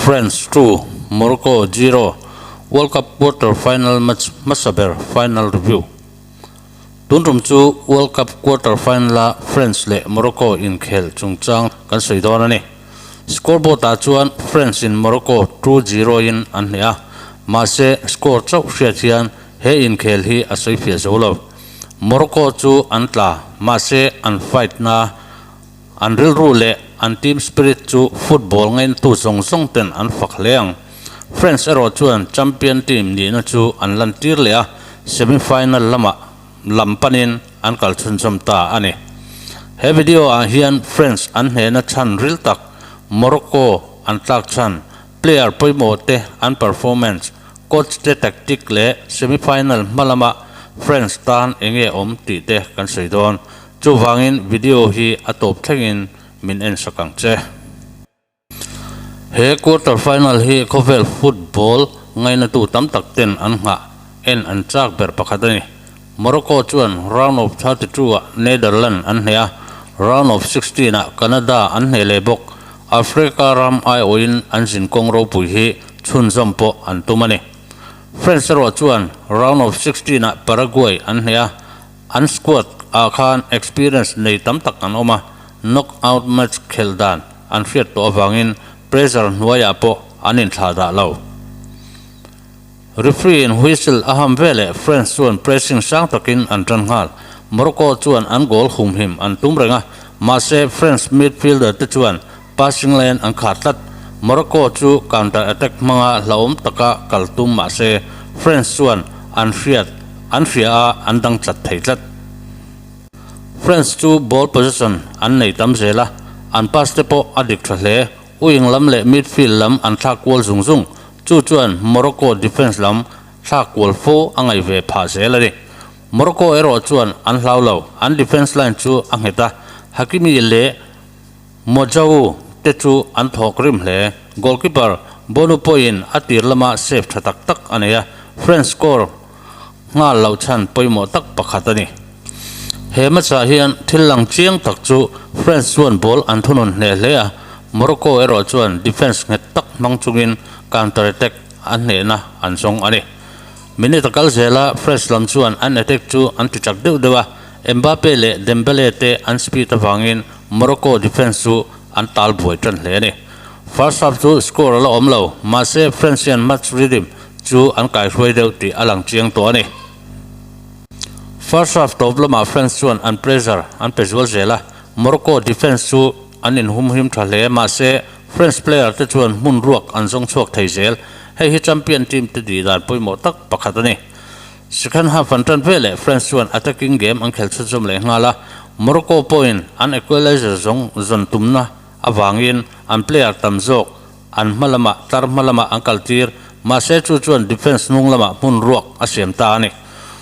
France 2, Morocco 0, World Cup quarter final match hmasa ber final review. Tun tum chu World Cup quarter final-a France leh Morocco inkhel chungchang kan sawi dawn a ni. Scoreboard ah chuan France in Morocco 2-0 in an hneh a, mahse score chauh hriat hian he inkhel hi a sawi fiah zo lo. Morocco chu an tla, mahse an fight na an rilru leh an team spirit chu football ngainatu zawng zawng ten an fak hle ang. France erawh chuan champion team nihna chu an lantir leh a, semi-final lamah lam panin an kal chhunzawm ta a ni. He video ah hian France an hnehna chhan ril tak, Morocco an tlak chhan, player pawimawh te an performance, coach te tactic leh semi-final hma lama France tan enge awm tih te kan sawi dawn. Chuvangin video hi a tawp thlengin min en sak ang che. He quarter final hi khawvel football ngainatu tam tak ten an nghah en an chak ber pakhat a ni. Morocco chuan round of 32 ah Netherlands an hneh a, round of 16 ah Canada an hneh leh bawk. Africa ram aiawhin an zinkawng ropui hi chhunzawm pawh an tum a ni. France erawh chuan round of 16 ah Paraguay an hneh a, an squad ah khan experience nei tam tak an awm a, knockout match khelh dan an hriat tawh avangin pressure hnuaiah pawh an inthlah dah lo. Referee in whistle a ham veleh France chuan pressing sang takin an tan nghal. Morocco chuan an goal humhim an tum reng a, mahse France midfielder te chuan passing lane an khar tlat. Morocco chu counter attack hmanga hlauhawm taka kal tum mahse France chuan an hriat an hria a, an dang chat thei tlat. France chu ball possession an nei tam zel a, an pass te pawh a dik tha hle. Wing lam leh midfield lam an thlak kual zung zung. Chu chuan Morocco defence lam thlak kual fo a ngaih ve phah zel a ni. Morocco erawh chuan an hlau lo, an defence line chu a nghet a, Hakimi leh Mojau te chu an thawk rim hle. Goalkeeper Bonu pawhin a tir lama save tha tak tak a nei a, French score nghal loh chhan pawimawh tak pakhat a ni. He match-ah hian thil lang chiang tak chu France chuan ball an thunawn hneh hle a, Morocco erawh chuan defence nghet tak hmang chungin counter attack an hnehna an zawng a ni. Minute a kal zel a, France lam chuan an attack chu an ti chak deuh deuh a, Mbappe leh Dembele te an speed avangin Morocco defence chu an tal buai tan hle a ni. First half chu score a la awm lo, mahse France hian match rhythm chu an kaihruai deuh tih a lang chiang tawh a ni. First half tawp lamah France chuan an pressure an pe zual zel a, Morocco defence chu an inhumhim tha hle, mahse French player te chuan hmun ruak an zawng chhuak thei zel. Hei hi champion team te tih dan pawimawh tak pakhat a ni. Second half an tan veleh France chuan attacking game an khel chhunzawm leh nghal a, Morocco pawhin an equalizer zawng zawn tumna avangin an player tam zawk an hma lamah tlar hma lamah an kaltir, mahse chu chuan defence hnung lamah hmun ruak a siam ta a ni.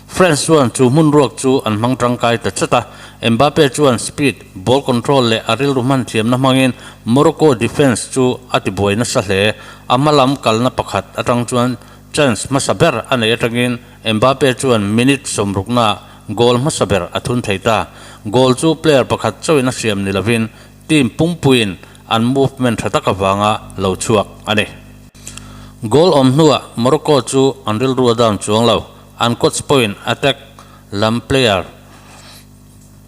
France chuan chu hmun ruak chu an hmang tangkai ta chat a, Mbappe chuan speed, ball control leh a rilru hman thiamna hmangin Morocco defence chu a tibuai nasa hle. A hma lam kalna pakhat atang chuan chance hmasa ber a neih atangin Mbappe chuan minute sawmruknaah goal hmasa ber a thun thei ta. Goal chu player pakhat chauhin a siam ni lovin team pumpuiin an movement tha tak avanga lo chhuak a ni. Goal awm hnuah Morocco chu an rilru a down chuang lo, an coach pawhin attack lam player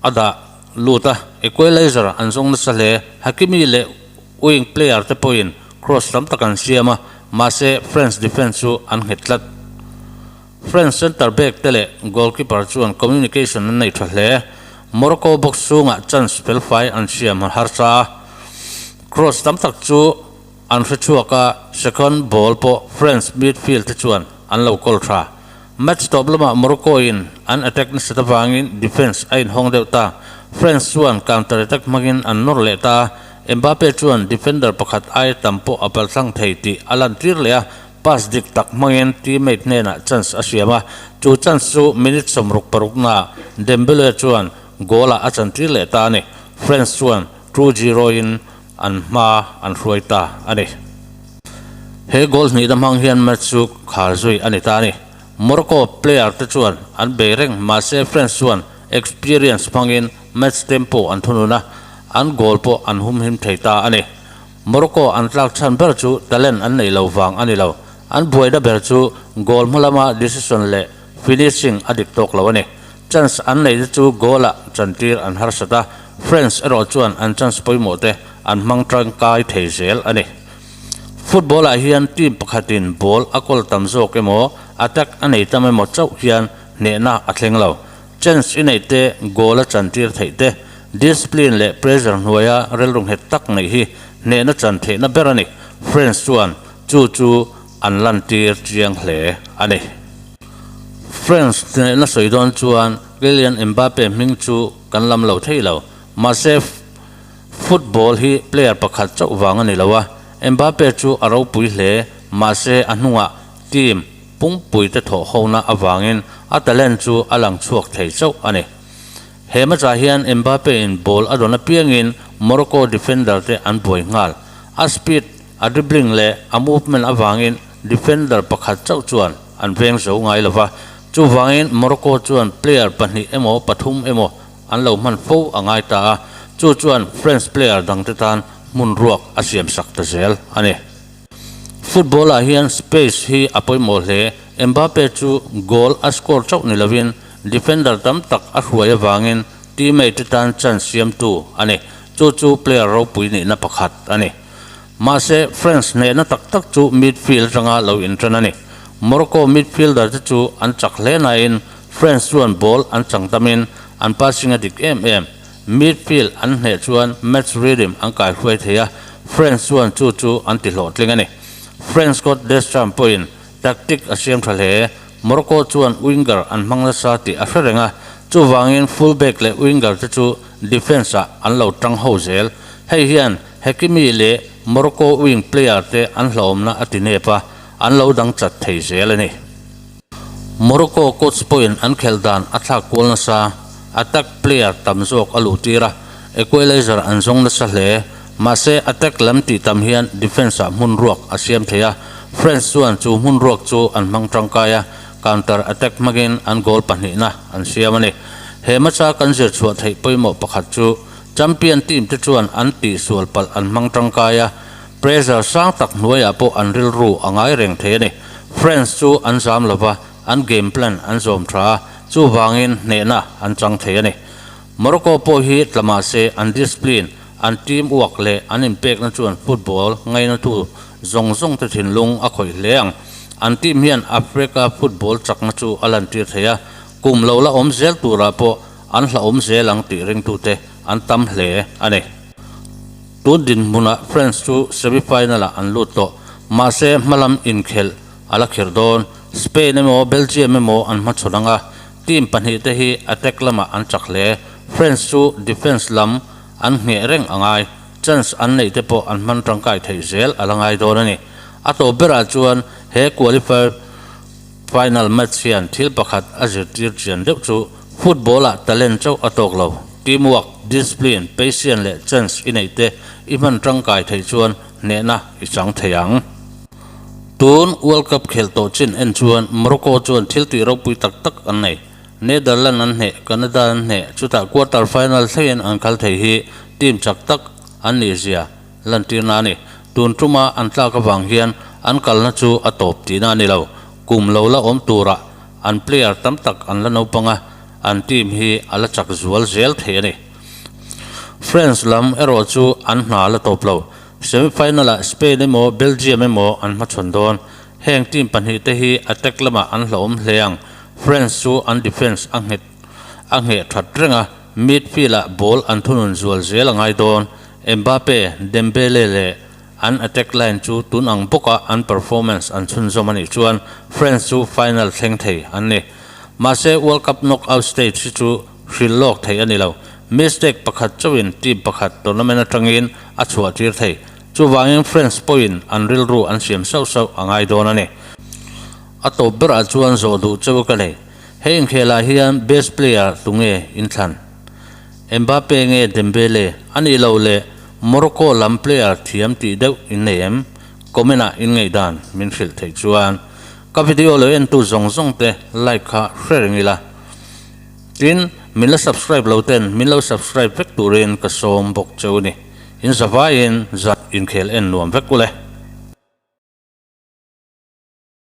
a dah lut a, equalizer an zawng nasa hle. Hakimi leh wing player te pawhin cross tam tak an siam a, mahse France defence chu an nghet tlat. French centre back te leh goalkeeper chuan communication an nei tha hle. Morocco box chhungah chance felfai an siam a harsa a, cross tam tak chu an hre chhuak a, second ball pawh French midfield te chuan an lo kawl tha. Match tawp lamah Morocco in an attack nasat avangin defence a inhawng deuh ta. France chuan counter attack hmangin an nawr leh ta a, Mbappe chuan defender pakhat aia tam pawh a palthlang thei tih a lantir leh a, Pass dik tak hmangin teammate hnenah chance a siam a, chu chance chu minute 66 naah Dembele chuan goal-ah a chantir leh ta a ni. France chuan 2-0 in an hma an hruai ta a ni. He goal hnihna hmang hian match chu khar zui a ni ta a ni. Morocco player te chuan an bei reng, mahse France chuan experience hmangin match tempo an thunun a, an goal pawh an humhim thei ta a ni. Morocco an tlak chhan ber chu talent an neih lo vang a ni lo. An buaina ber chu goal hma lama decision leh finishing a dik tawk lo a ni. Chance an neih te chu goal-ah chantir an harsat a, France erawh chuan an chance pawimawh te an hmang tangkai thei zel a ni. Football-ah hian team pakhatin ball a kawl tam zawk emaw, attack a nei tam emaw chauh hian hnehna a thleng lo. Chance i neih te, goal a chantir theih te, discipline leh pressure hnuaia rilru nghet tak neih hi hnehna chan theihna ber a ni. France chuan chu chu an lantir chiang hle a ni. France hnehna sawi dawn chuan Kylian Mbappe hming chu kan lam lo thei lo. Mahse, football hi player pakhat chauh vang a ni lo a, Mbappe chu a ropui hle. Mahse, a hnungah team pumpuite thawh hona avangin a talent chu a lang chhuak thei chauh a ni. He match-ah hian Mbappe-in ball a dawn apiangin Morocco defender te an buai nghal. A speed, a dribbling leh a movement avangin defender pakhat chauh chuan an veng zo ngai lo va. Chuvangin Morocco chuan player pahnih emaw pathum emaw an lo hman fo a ngai ta a, chu chuan French player dangte tan hmun ruak a siamsak ta zel a ni. Football-ah hian space hi a pawimawh hle. Mbappe chu goal a score chauh ni lovin defender tam tak a hruai avangin teammate te tan chance siamtu a ni. Chu chu player ropui nihna pakhat a ni. Mahse, France hnehna tak tak chu midfield atanga lo intan a ni. Morocco midfielder te chu an chak hle nain France chuan ball an chang tamin an passing a dik em em. Midfield an hneh chuan match rhythm an kaihruai thei a, France chuan chu chu an ti hlawhtling a ni. France coach Deschamps pawhin tactic a siam tha hle. Morocco chuan winger an hmang nasa tih a hre reng a, chuvangin full-back leh winger te chu defence-ah an lo tang ho zel. Hei hian Hakimi leh Morocco wing player te an hlauhawmna a ti nep a, an lo dang chat thei zel a ni. Morocco coach pawhin an khelh dan a thlak kual nasa, attack player tam zawk a luh tir a, equalizer an zawng nasa hle. Mahse, attack lam tih tam hian defence-ah hmun ruak a siam thei a, France chuan chu hmun ruak chu an hmang tangkai a, counter attack hmangin an goal pahnihna an siam a ni. He match-a kan zir chhuah theih pawimawh pakhat chu champion team te chuan an tihsual palh an hmang tangkai a, Pressure sang tak hnuaiah pawh an rilru a ngai reng thei a ni. France chu an zam lo va, an game plan an zawm tha a, chuvangin hnehna an chang thei a ni. Morocco pawh hi tla mah se an discipline, an team work leh an inpekna chuan football ngainatu zawng zawng te thinlung a khawih hle ang. An team hian Africa football chakna chu a lantir thei a, kum lo la awm zel turah pawh an hlauhawm zel ang tih ringtute an tam hle a ni. Tun dinhmunah France chu semi-final-ah an lut tawh. Mahse, hmalam inkhelh a la kher dawn. Spain emaw Belgium emaw an hmachhawn ang a, team pahnihte hi attack lamah an chak hle. France chu defence lam an ngheh reng a ngai. Chance an neih te pawh an hman tangkai theih zel a la ngai dawn a ni. A tawp berah chuan he qualifier final match hian thil pakhat a zirtir chian deuh chu football-ah talent chauh a tawk lo. Teamwork, discipline, patience leh chance i neih te i hman tangkai theih chuan hnehna i chang thei ang. Tun World Cup khelh tawh chin en chuan Morocco chuan thil tih ropui tak tak an nei. Netherlands an hneh, Canada an hneh, chutah quarter final thlengin an kal thei hi team chak tak an nih zia lantirna a ni. Tun tuma an tlak avang hian an kalna chu a tawp tihna a ni lo. Kum lo la awm turah an player tam tak an la naupang a, an team hi a la chak zual zel thei a ni. France lam erawh chu an hna la tawp lo. Semi-final-ah Spain emaw Belgium emaw an hmachhawn dawn. Heng team pahnihte hi attack lamah an hlauhawm hle ang. France chu an defence a nghet a ngheh that reng a, midfield-ah ball an thunun zual zel a ngai dawn. Mbappe, Dembele leh an attack line chu tun ang bawka an performance an chhunzawm a nih chuan France chu final thleng thei an ni. Mahse World Cup knockout stage hi chu hrilh lawk theih a ni lo. Mistake pakhat chauhin team pakhat tournament atangin a chhuah tir thei. Chuvangin France pawhin an rilru an siam sauh sauh a ngai dawn a ni. A tawp berah chuan zawh duh cheu ka nei. He inkhelah hian best player tunge inthlan? Mbappe nge Dembele a nih loh leh Morocco lam player thiam tih deuh in nei em? Comment ah in ngaihdan min hrilh theih chuan ka video lo entu zawng zawng te like kha hre reng ila. Tin, min la subscribe lo ten min lo subscribe vek turin ka sawm bawk cheu ni. In zavaiin zan inkhel en nuam vek ule.